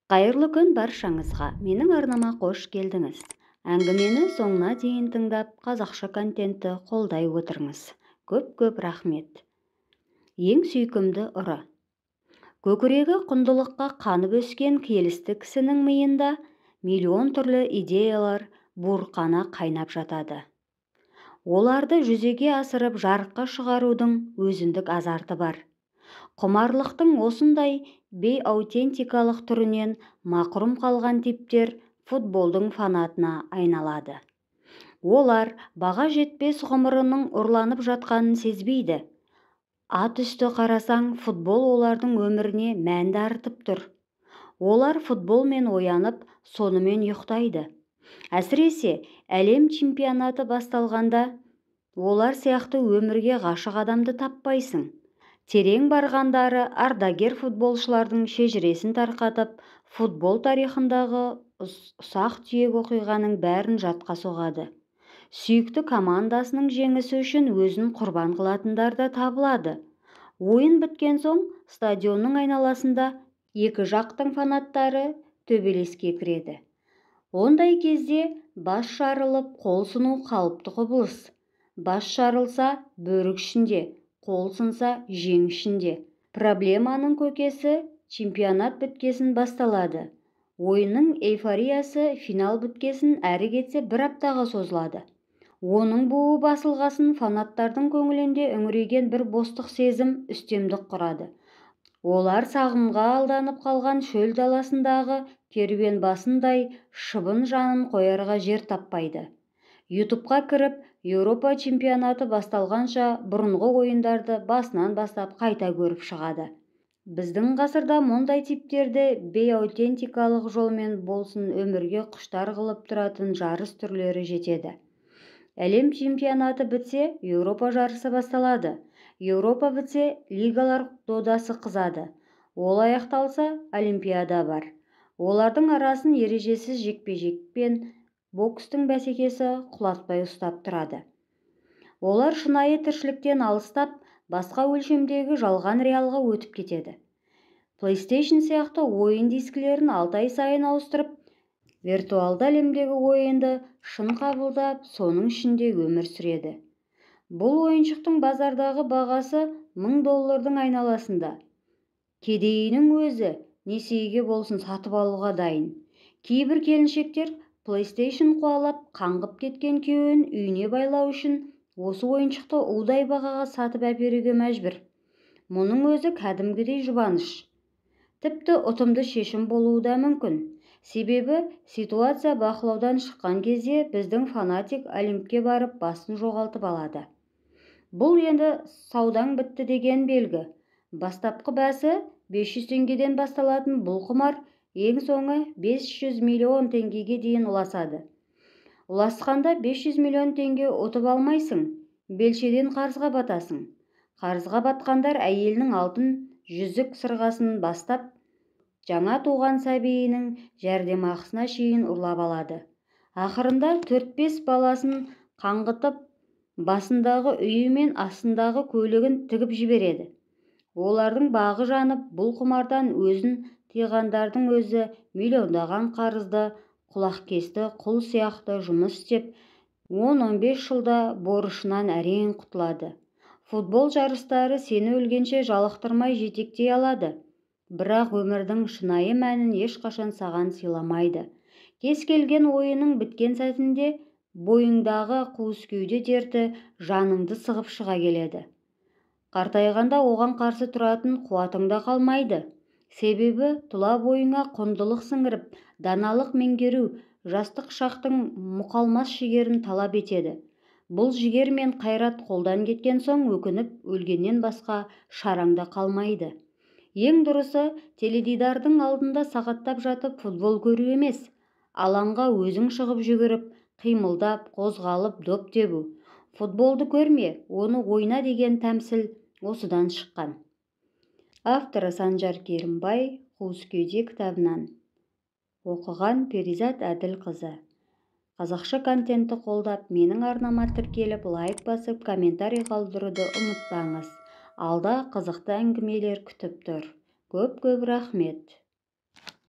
Қайырлы күн баршаңызға! Менің арнама қош келдіңіз. Әңгімені соңына дейін тыңдап, қазақша контентті қолдай отырыңыз. Көп-көп рахмет. Ең сүйкімді ұры. Көкірегі құндылыққа қанып өскен келісті кісінің миында миллион түрлі идеялар буырқана қайнап жатады. Оларды жүзеге асырып жарыққа шығарудың өзіндік азарты бар. Құмарлықтың осындай бейаутентикалық түрінен мақұрым қалған типтер футболдың фанатына айналады. Олар баға жетпес ғұмырының ұрланып жатқанын сезбейді. Ат үсті қарасаң, футбол олардың өміріне мән дарытып тұр. Олар футболмен оянып, сонымен ұйықтайды. Әсіресе, әлем чемпионаты басталғанда олар сияқты өмірге ғашық адамды таппайсың. Терең барғандары ардагер футболшылардың шежіресін тарқатып, футбол тарихындағы ұсақ-түйек оқиғаның бәрін жатқа соғады. Сүйікті командасының жеңісі үшін өзін құрбан қылатындар да табылады. Ойын біткен соң стадионның айналасында екі жақтың фанаттары төбелеске кіреді. Ондай кезде бас жарылып, қол сыну қалыпты құбылыс. Бас жарылса бөрік ішінде, қол сынса жең ішінде. Проблеманың көкесі чемпионат біткесін басталады. Ойынның эйфориясы финал біткесін әрі кетсе бір аптаға созылады. Оның буы басылғасын фанаттардың көңілінде үңірейген бір бостық сезім үстемдік құрады. Олар сағымға алданып қалған шөл даласындағы керуен басындай шыбын жанын қоярға жер таппайды. Ютубқа кіріп, Еуропа чемпионаты басталғанша бұрынғы ойындарды басынан бастап қайта көріп шығады. Біздің ғасырда мұндай типтерді бейаутентикалық жолмен болсын өмірге құштар қылып тұратын жарыс түрлері жетеді. Әлем чемпионаты бітсе, Еуропа жарысы басталады. Еуропа бітсе, лигалар додасы қызады. Ол аяқталса, олимпиада бар. Олардың арасын ережесіз жекпе-жек пен бокстың бәсекесі құлатпай ұстап тұрады. Олар шынайы тіршіліктен алыстап, басқа өлшемдегі жалған реалға өтіп кетеді. PlayStation сияқты ойын дискілерін 6 ай сайын ауыстырып, виртуалды әлемдегі ойынды шын қабылдап, соның ішінде өмір сүреді. Бұл ойыншықтың базардағы бағасы $1000 айналасында. Кедейінің өзі несиеге болсын сатып алуға дайын. Кейбір келіншектер PlayStation қуалап, қаңғып кеткен күйеуін үйіне байлау үшін осы ойыншықты удай бағаға сатып әперуге мәжбүр. Мұның өзі кәдімгідей жұбаныш. Тіпті ұтымды шешім болуы да мүмкін. Себебі ситуация бақылаудан шыққан кезде біздің фанатик Олимпке барып басын жоғалтып алады. Бұл енді саудаң бітті деген белгі. Бастапқы бәсі 500 теңгеден басталатын бұл құмар ең соңы 500 миллион теңгеге дейін ұласады. Ұласқанда 500 миллион теңге ұтып алмайсың, белшеден қарызға батасың. Қарызға батқандар әйелінің алтын жүзік сырғасын бастап, жаңа туған сәбиінің жәрдемақысына шейін ұрлап алады. Ақырында 4-5 баласын қаңғытып, басындағы үйі мен астындағы көлігін тігіп жібереді. Олардың бағы жанып, бұл құмардан өзін тыйғандардың өзі миллиондаған қарызды құлақкесті құл сияқты жұмыс істеп, 10-15 жылда борышынан әрең құтылады. Футбол жарыстары сені өлгенше жалықтырмай жетектей алады. Бірақ өмірдің шынайы мәнін ешқашан саған сыйламайды. Кез келген ойының біткен сәтінде бойыңдағы қуыс кеуде дерті жаныңды сығып шыға келеді. Қартайғанда оған қарсы тұратын қуатың да қалмайды. Себебі тұла бойыңа құндылық сіңіріп, даналық меңгеру жастық шақтың мұқалмас жігерін талап етеді. Бұл жігер мен қайрат қолдан кеткен соң өкініп өлгеннен басқа шараңда қалмайды. Ең дұрысы теледидардың алдында сағаттап жатып футбол көру емес, алаңға өзің шығып жүгіріп, қимылдап, қозғалып, доп тебу. Футболды көрме, оны ойна деген тәмсіл осыдан шыққан. Авторы Санжар Керімбай, Қуыс кеуде кітабынан. Оқыған Перизат Әділқызы. Қазақша контентті қолдап, менің арнама тіркеліп, лайк басып, комментарий қалдыруды ұмытпаңыз. Алда қызықты әңгімелер күтіп тұр. Көп-көп рахмет.